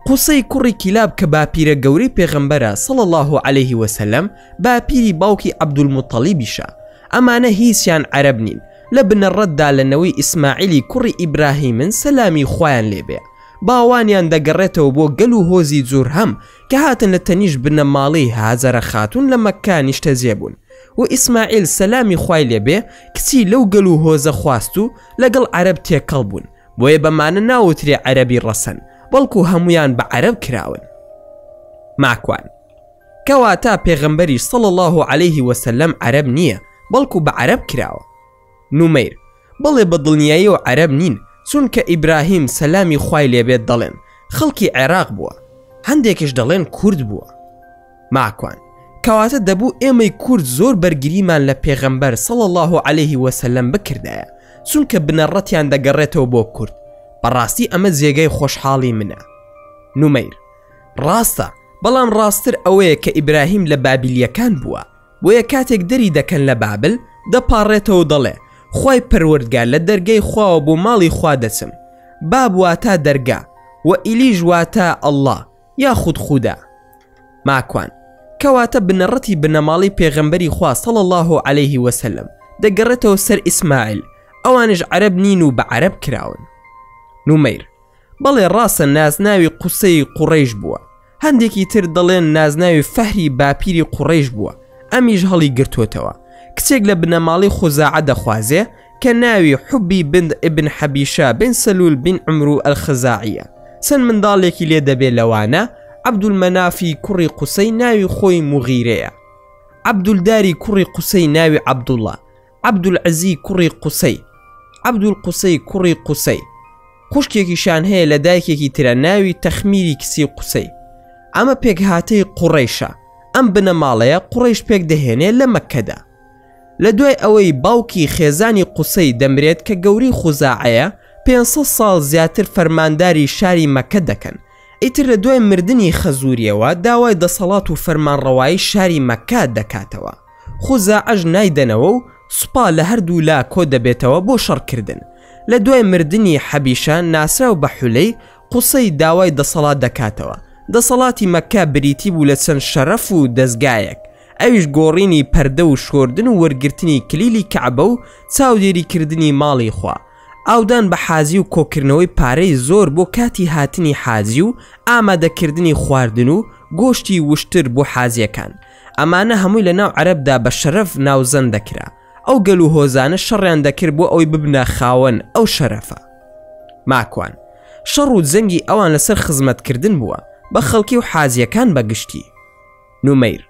قوسەی کوڕی کیلاب کە باپیرە گەورەی پێغەمبەرە صلی اللە علیه وسلم باپیری باوکی عەبدولموتەڵیبیشە، ئەمانە هیچیان عەرەب نین، لە بنەڕەتدا لە نەوەی ئیسماعیلی کوڕی ئیبراهیمن سەلامی خوایان لێ بێ، باوانیان دەگەڕێتەوە بۆ گەل و هۆزی جورهەم کە هاتن لە تەنیشت بنەماڵەی هاجەرە خاتوون لە مەککە نیشتەجێ بوون و ئیسماعیل سەلامی خوای لێ بێ کچی لەو گەل و هۆزە خواست و لەگەڵ عەرەب تێکەڵ بوون بۆیە بەمانە ناوترێ عەرەبی ڕەسەن بەڵکو هەموویان بە عەرەب کراون. ماکوان. کەواتە پێغەمبەریش صلی اللە علیه وسلم عەرەب نییە بەڵکو بە عەرەب کراوە. نومەیر، بەڵێ بە دڵنیاییەوە عەرەب نین، چونکە ئیبراهیم سەلامی خوای لێبێت دەڵێن خەڵکی عێراق بووە، هەندێکیش دەڵێن کورد بووە. ماکوان، کەواتە دەبوو ئێمەی کورد زۆر بەرگریمان لە پێغەمبەر صلی اللە علیه وسلم بکردایە، چونکە بنەڕەتیان دەگەڕێتەوە بۆ کورد، بەڕاستی ئەمە جێگای خۆشحاڵی منە. نومەیر، ڕاستە، بەڵام ڕاستتر ئەوەیە کە ئیبراهیم لە بابلییەکان بووە، بۆیە کاتێک دەری دەکەن لە بابل، دەپاڕێتەوە و دەڵێ، خوای پەروەردگار لە دەرگای خواوە بۆ ماڵی خوا دەچم. باب واتا دەرگا، وە ئیلیش واتا اللە یاخود خودا. ماکوان، کەواتە بنەڕەتی بنەماڵەی پێغەمبەری خوا صلی اللە علیه وسلم دەگەڕێتەوە سەر ئیسماعیل، ئەوانیش عەرەب نین و بە عەرەب کراون. نومەیر، بەڵێ ڕاستە نازناوی قوسەی قوڕەیش بووە، هەندێکی تر دەڵێن نازناوی فەهری باپیری قوڕەیش بووە، ئەمیش هەڵی گرتۆتەوە. کچێک لە بنەماڵەی خوزاعە دەخوازێ کە ناوی حوبی بنت ابن حەبیشە بن سەلول بن عمرو الخزاعیە. چەند منداڵێکی لێ دەبێ لەوانە، عەبدولمەنافی کوڕی قوسەی ناوی خۆی موغیرەیە. عەبدولداری کوڕی قوسەی ناوی عەبدوڵا. عەبدولعەزی کوڕی قوسەی. عەبدولقوسەی کوڕی قوسەی. خوشکێکیشیان هەیە لە دایکێکی ترە ناوی تەخمیری کچی قوسەی. ئەمە پێکهاتەی قوڕەیشە. ئەم بنەماڵەیە قوڕەیش پێک دەهێنێ لە مەککەدا. لە دوای ئەوەی باوکی خێزانی قوسەی دەمرێت کە گەورەی خوزاعەیە، 500 ساڵ زیاتر فەرمانداری شاری مەککە دەکەن. ئیتر لە دوای مردنی خەزووریەوە داوای دەسەڵات و فەرمانڕەوایی شاری مەککە دەکاتەوە. خوزاعەش نایدەنەوە و سوپا لە هەردوو لا کۆ دەبێتەوە بۆ شەڕکردن. لە دوای مردنی حەبیشە ناسراو بە حولەی، قوسەی داوای دەسەڵات دەکاتەوە. دەسەڵاتی مەککە بریتی بوو لە چەند شەرەف و دەزگایەک، ئەویش گۆڕینی پەردە و شۆردن و وەرگرتنی کلیلی کەعبە و چاودێریکردنی ماڵی خوا، ئاودان بە حاجی و کۆکردنەوەی پارەی زۆر بۆ کاتی هاتنی حاجی و ئامادەکردنی خواردن و گۆشتی وشتر بۆ حاجیەکان. ئەمانە هەمووی لە ناو عەرەبدا بە شەرەف ناوزەند دەکرا. ئەو گەل و هۆزانە شەڕیان دەکرد بۆ ئەوەی ببنە خاوەن ئەو شەرەفە. ماکوان، شەڕ و جەنگی ئەوان لەسەر خزمەتکردن بووە بە خەڵکی و حاجیەکان بە گشتی. نومەیر،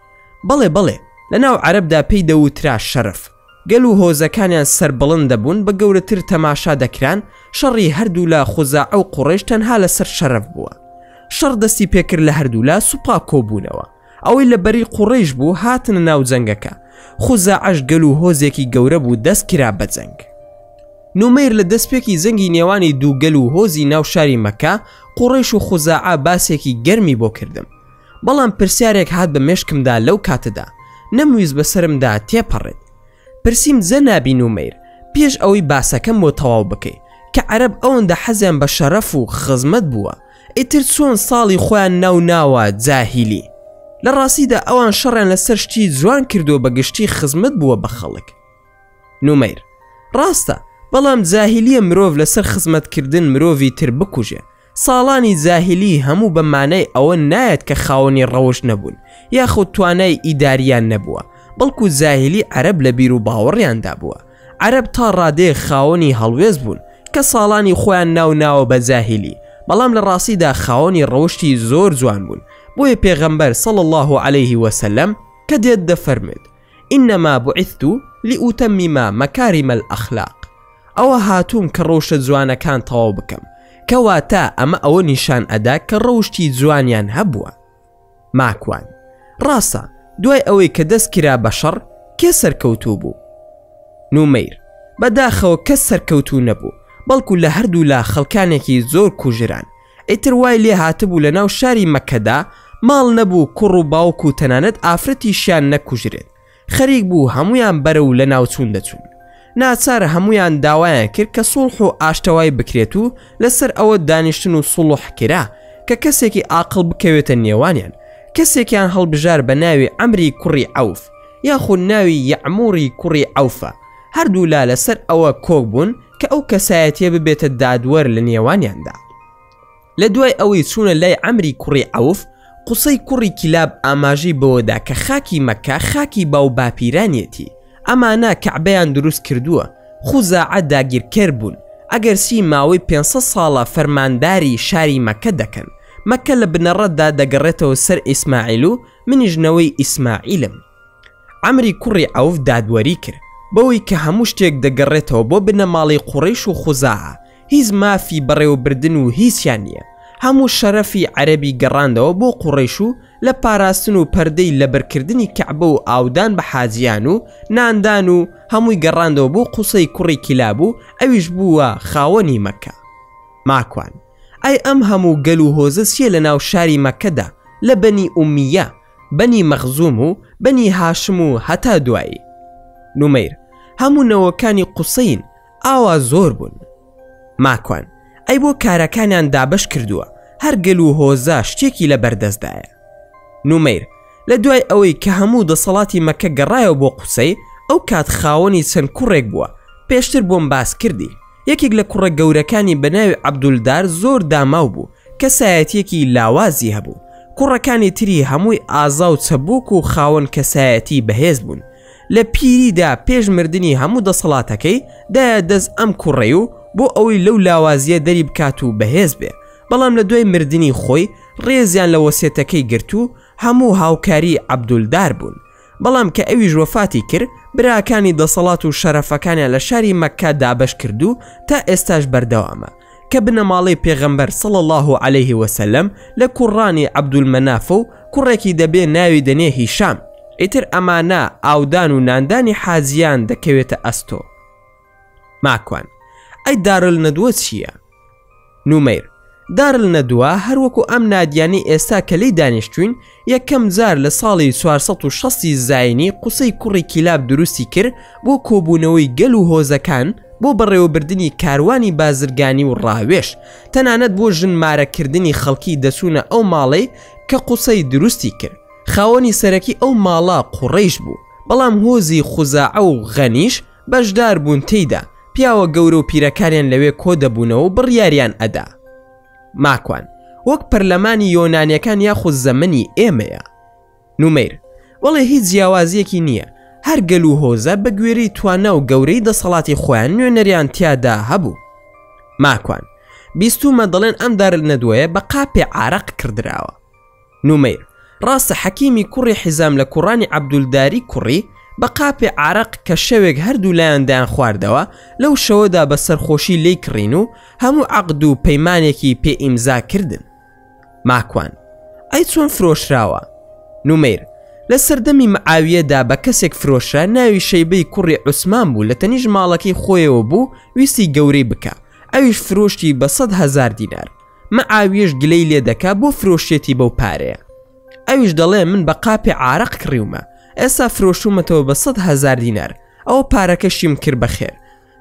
بەڵێ بەڵێ، لە ناو عەرەبدا پێی دەوترا شەرەف. گەل و هۆزەکانیان سەربڵند دەبوون بە گەورەتر تەماشا دەکران، شەڕی هەردوولا خوزاعە و قوڕەیش تەنها لەسەر شەرەف بووە. شەڕ دەستی پێکرد لە هەردوولا سوپا کۆبوونەوە. ئەوەی لە بەری قوڕەیش بوو هاتنە ناو جەنگەکە. خوزاعەش گەل و هۆزێکی گەورە بوو دەست کرا بە جەنگ. نومەیر لە دەستپێکی جەنگی نێوانی دوو گەل و هۆزی ناو شاری مەکە، قوڕەیش و خوزاعە باسێکی گەرمی بۆ کردم. بەڵام پرسیارێک هات بە مێشکمدا لەو کاتەدا، نەمویست بەسەرمدا تێپەڕێت. پرسیم جەنابی نومەیر، پێش ئەوەی باسەکەم بۆ تەواو بکەی، کە عەرەب ئەوەندە حەزیان بە شەرەف و خزمەت بووە، ئیتر چۆن ساڵی خۆیان ناو ناوە جاهیلی؟ لە ڕاستیدا ئەوان شەڕیان لەسەر شتی جوان کردووە بە گشتی خزمەت بووە بە خەڵک. نومەیر، ڕاستە، بەڵام جاهیلیە مرۆڤ لەسەر خزمەتکردن مرۆڤی تر بکوژێ، ساڵانی جاهیلی هەموو بە مانای ئەوە نایەت کە خاوەنی ڕەوشت نەبوون یاخود توانای ئیداریان نەبووە، بەڵکو جاهیلی عەرەب لە بیروباوەڕیاندا بووە. عەرەب تا ڕادەیەک خاوەنی هەڵوێست بوون کە ساڵانی خۆیان ناو ناوە بە جاهیلی، بەڵام لە ڕاستیدا خاوەنی ڕەوشتی زۆر جوان بوون، بۆیە پێغەمبەر، صلی اللە علیه وسلم، کە دێت دەفەرموێت، انما بعثت لاتمم مکارم الاخلاق، ئەوە هاتووم کە ڕەوشتە جوانەکان تەواو بکەم، کەواتە ئەمە ئەوە نیشان ئەدا کە ڕەوشتی جوانیان هەبووە. ماکوان، ڕاستە، دوای ئەوەی کە دەست کرا بە شەڕ، کێ سەرکەوتوو بوو؟ نومەیر، بە داخەوە کەس سەرکەوتوو نەبوو، بەڵکو لە هەردوو لا خەڵکانێکی زۆر کوژران، ئیتر وای لێ هاتبوو لە ناو شاری مەککەدا ماڵ نەبوو کوڕ و باوک و تەنانەت ئافرەتیشیان نەکوژرێت، خەریک بوو هەموویان بەرەو لەناوچوون دەچوون. ناچار هەموویان داوایان کرد کە سوڵح و ئاشتەوای بکرێت و لەسەر ئەوە دانیشتن و سوڵح کرا کە کەسێکی ئاقڵ بکەوێتە نێوانیان. کەسێکیان هەڵبژار بە ناوی عەمری کوڕی عەوف یاخود ناوی یەعموڕی کوڕی عەوفە. هەردوولا لەسەر ئەوە کۆک بوون کە ئەو کەسایەتیە ببێتە دادوەر لە نێوانیاندا. لە دوای ئەوەی چوونە لای عەمری کوڕی عەوف، قوسەی کوڕی کیلاب ئاماژەی بەوەدا کە خاکی مەککە خاکی باوباپیرانیەتی، ئەمانە کەعبەیان دروست کردووە، خوزاعە داگیرکەر بوون، ئەگەرچی ماوەی 500 ساڵە فەرمانداری شاری مەککە دەکەن، مەککە لە بنەڕەتدا دەگەڕێتەوە سەر ئیسماعیل و منیش نەوەی ئیسماعیلم. عەمری کوڕی عەوف دادوەری کرد بەوەی کە هەموو شتێک دەگەڕێتەوە بۆ بنەماڵەی قوڕەیش و خوزاعە، هیچ مافی بەڕێوەبردن و هیچیان نییە، هەموو شەرەفی عەرەبی گەڕاندەوە بۆ قوڕەیش و لە پاراستن و پەردەی لەبەرکردنی کەعبە و ئاودان بە حاجیان و ناندان و هەمووی گەڕاندەوە بۆ قوسەی کوڕی کیلاب و ئەویش بووە خاوەنی مەککە. ماکوان، ئەی ئەم هەموو گەل و هۆزە چییە لەناو شاری مەککەدا لە بەنی ئومییە، بەنی مەخزوم و بەنی هاشم و هەتا دوایی؟ نومەیر، هەموو نەوەکانی قوسەین، ئاوا زۆر بوون. ماکوان، ئەی بۆ کارەکانیان دابەش کردووە، هەر گەل و هۆزە شتێکی لە بەردەستدایە. نومەیر، لە دوای ئەوەی کە هەموو دەسەڵاتی مەککە گەڕایەوە بۆ قوسەی، ئەو کات خاوەنی چەند کوڕێک بووە، پێشتر بۆم باس کردی. یەکێک لە کوڕە گەورەکانی بە ناوی عەبدولدار زۆر داماو بوو، کەسایەتییەکی لاوازی هەبوو. کوڕەکانی تری هەمووی ئازا و چەبۆک و خاوەن کەسایەتی بەهێز بوون. لە پیریدا پێش مردنی هەموو دەسەڵاتەکەی دایە دەست ئەم کوڕەی و بۆ ئەوەی لەو لاوازییە دەری بکات و بەهێز بێ، بەڵام لە دوای مردنی خۆی ڕێزیان لە وەسێتەکەی گرت و هەموو هاوکاری عەبدولدار بوون. بەڵام کە ئەویش وەفاتی کرد براکانی دەسەڵات و شەرەفەکانیان لە شاری مەککە دابەش کرد و تا ئێستاش بەردەوامە کە بنەماڵەی پێغەمبەر صلی اللە علیه وسلم لە کوڕانی عەبدولمەنافە و کوڕێکی دەبێ ناوی دەنێ هیشام ئیتر ئەمانە ئاودان و ناندانی حاجیان دەکەوێتە ئەستۆ. ماکوان، ئەی دارالندوە چییە؟ نومەیر، دارالندوە هەر وەکو ئەم نادیانەی ئێستا کە لێی دانیشتوین یەکەم جار لە ساڵی 460 زاینی قوسەی کوڕی کیلاب دروستی کرد بۆ کۆبوونەوەی گەل و هۆزەکان بۆ بەڕێوەبردنی کاروانی بازرگانی و ڕاوێژ تەنانەت بۆ ژن مارەکردنی خەڵکی دەچوونە ئەو ماڵەی کە قوسەی دروستی کرد خاوەنی سەرەکی ئەو ماڵە قوڕەیش بوو بەڵام هۆزی خوزاعە و غەنیش بەشدار بوون تێیدا، پیاوە گەورە و پیرەکانیان لەوێ کۆ دەبوونەوە و بڕیاریان ئەدا. ماکوان، وەک پەرلەمانی یۆنانیەکان یاخود زەمەنی ئێمەیە. نومەیر، بەڵێ هیچ جیاوازیەکی نییە، هەر گەل و هۆزە بە گوێرەی توانا و گەورەی دەسەڵاتی خۆیان نوێنەریان تیادا هەبوو. ماکوان، بیستوومە دەڵێن ئەم دارالندوەیە بە قاپێ عارەق کڕدراوە. نومەیر، ڕاستە حەکیمی کوڕی حیزام لە کوڕانی عەبدولداری کوڕی، بە قاپێ عارەق کە شەوێک هەردوو لایان دەیانخواردەوە، لەو شەوەدا بە سەرخۆشی لێی کڕین و هەموو عەقد و پەیمانێکی پێ ئیمزا کردن. ماکوان، ئەی چۆن فرۆشراوە؟ نومەیر، لە سەردەمی معاویەدا بە کەسێک فرۆشرا ناوی شەیبەی کوڕی عوسمان بوو لە تەنیشت ماڵەکەی خۆیەوە بوو ویستی گەورەی بکا ئەویش فرۆشتی بە 100 هەزار دینار. معاویەش گلەی لێ دەکا بۆ فرۆشێتی بەو پارەیە ئەویش دەڵێ من بە قاپێ عارەق کڕیومە ئێستا فرۆشومەتەوە بە 100 هەزار دینار ئەوە پارەکەشیم کرد بە خێر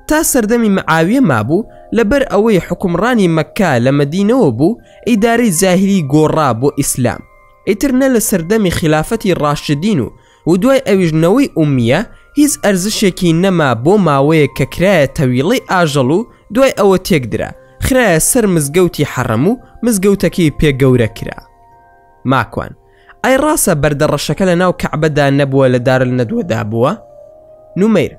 تا سەردەمی معاویە مابوو لەبەر ئەوەی حوکمڕانی مەککە لە مەدینەوە بوو ئیدارەی جاهیلی گۆڕا بۆ ئیسلام ئیتر نە لە سەردەمی خیلافەتی ڕاشدین و و دوای ئەویش نەوەی ئومیە هیچ ئەرزشێکی نەما بۆ ماوەیەک کە کرایە تەویڵەی ئاژەڵ و دوای ئەوە تێکدرا خرایە سەر مزگەوتی حەڕەم و مزگەوتەکەی پێ گەورە کرا. ماکوان، ئەی ڕاستە بەردە ڕەشەکە لە ناو کەعبەدا نەبووە لە دارالندوەدا بووە؟ نومەیر،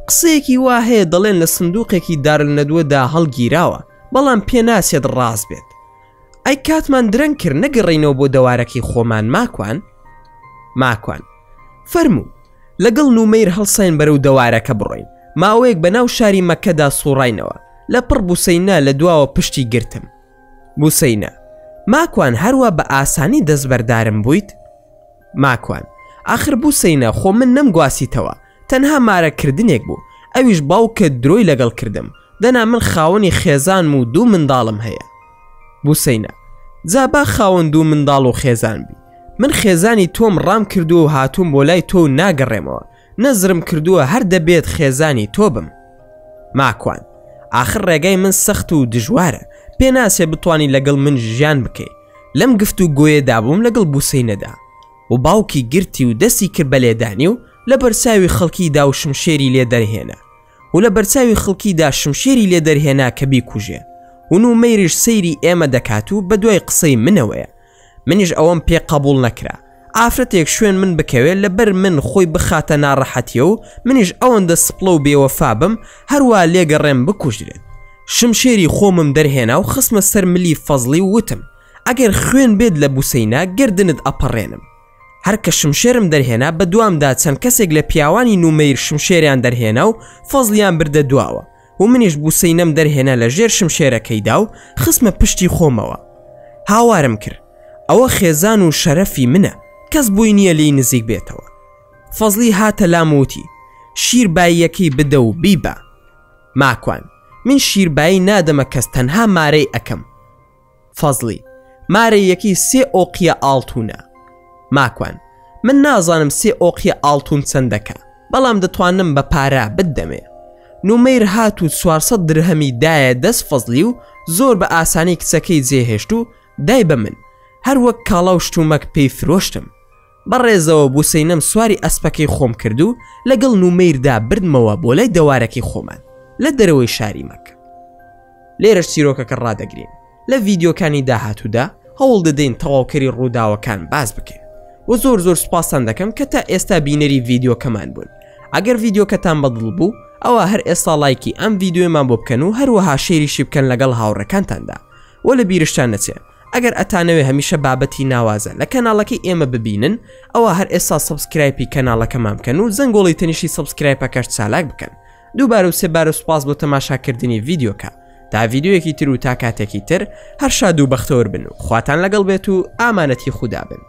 قسەیەکی وا هەیە دەڵێن لە سندوقێکی دارالندوەدا هەڵگیراوە بەڵام پێناچێت ڕاست بێت. ئەی کاتمان درەنگ کرد نەگەڕێینەوە بۆ دەوارەکەی خۆمان ماکوان؟ ماکوان، فەرموو. لەگەڵ نومەیر هەڵساین بەرەو دەوارەکە بڕۆین ماوەیەک بە ناو شاری مەککەدا سوڕاینەوە لە پڕ بوسەینە لە دواوە پشتی گرتم. بوسەینە، ماکوان هەروا بە ئاسانی دەستبەردارم بوویت؟ ماکوان، ئاخر بوسەینە خۆ من نەمگواسیتەوە تەنها مارە کردنێک بوو ئەویش باوکت درۆی لەگەڵ کردم دەنا من خاوەنی خێزانم و دوو منداڵم هەیە. بوسەینە، جا با خاوەن دوو منداڵ و خێزان بی من خێزانی تۆم ڕام کردووە و هاتووم بۆ لای تۆ و ناگەڕێمەوە نەزرم کردووە هەر دەبێت خێزانی تۆ بم. ماکوان، ئاخر ڕێگای من سەخت و دژوارە پێناچێ بتوانی لەگەڵ من ژیان بکەی لەم گفت و گۆیەدا بووم لەگەڵ بوسەینەدا و باوکی گرتی و دەستی کرد بە لێدانی و لە بەرچاوی خەڵکیدا و شمشێری لێ دەرهێنا و لە بەرچاوی خەڵکیدا شمشێری لێ دەرهێنا کە بیکوژێ و نومەیریش سەیری ئێمە دەکات و بەدوای قسەی منەوەیە منیش ئەوەم پێ قەبوڵ نەکرا ئافرەتێک شوێن من بکەوێ لەبەر من خۆی بخاتە ناڕەحەتیە و منیش ئەوەندە سپڵە و بێوەفا بم هەروا لێگەڕێم بکوژرێت شمشێری خۆمم دەرهێنا و خستمە سەر ملی فەزڵی و وتم. ئەگەر خوێن بێت لە بوسەینە گەردنت ئەپەڕێنم. هەر کە شمشێرم دەرهێنا بە دوامدا چەند کەسێک لە پیاوانی نومەیر شمشێریان دەرهێنا و فەزلیان بردە دواوە و منیش بوسەینەم دەرهێنا لە ژێر شمشێرەکەیدا و خستمە پشتی خۆمەوە. هاوارم کرد، ئەوە خێزان و شەرەفی منە، کەس بۆی نییە لێی نزیک بێتەوە. فەزلی هاتە لام و وتی، شیر باییەکەی بدە و بیبە. ماکوان، من شیربایی نادەمە کەس تەنها مارەی ئەکەم. فەزلی، مارەییەکەی سێ ئۆقیە ئاڵتونە. ماکوان، من نازانم سێ ئۆقیە ئاڵتون چەندەکە، بەڵام دەتوانم بە پارە بتدەمێ. نومەیر هات و 400 درهەمی دایە دەست فەزلی و زۆر بە ئاسانی کچەکەی جێهێشت و دای بە من، هەر وەک کاڵا و شتومەک پێی فرۆشتم. بە ڕێزەوە بوسەینەم سواری ئەسپەکەی خۆم کرد و لەگەڵ نومەیردا بردمەوە بۆ لای دەوارەکەی خۆمان لە دەرەوەی شاری مەکە. لێرەش چیرۆکەکە ڕادەگرین لە ڤیدیۆکانی داهاتوودا هەوڵ دەدەین تەواوکەری ڕووداوەکان باس بکەین و زۆر زۆر سوپاستان دەکەم کە تا ئێستا بینەری ڤیدیۆکەمان بوون ئەگەر ڤیدیۆکەتان بەدڵ بوو ئەوە هەر ئێستا ڵایکی ئەم ڤیدیۆمان بۆ بکەن و هەروەها شێریشی بکەن لەگەڵ هاوڕێکانتاندا و لە بیرشتان نەچێ ئەگەر ئەتانەوێ هەمیشە بابەتی ناوازە لە کەناڵەکەی ئێمە ببینن ئەوە هەر ئێستا subscribe ی کەناڵەکەمان بکەن و زەنگۆڵی تەنیشتی subscribe ەکەش چالاک بکەن دووبارە و سێبارە سوپاس بۆ تەماشاکردنی ڤیدیۆکە تا ڤیدیۆیەکی تر و تا کاتێکی تر هەر شاد و بەختەوەر بن و خواتان لەگەڵ بێت و ئامانەتی خودا بن.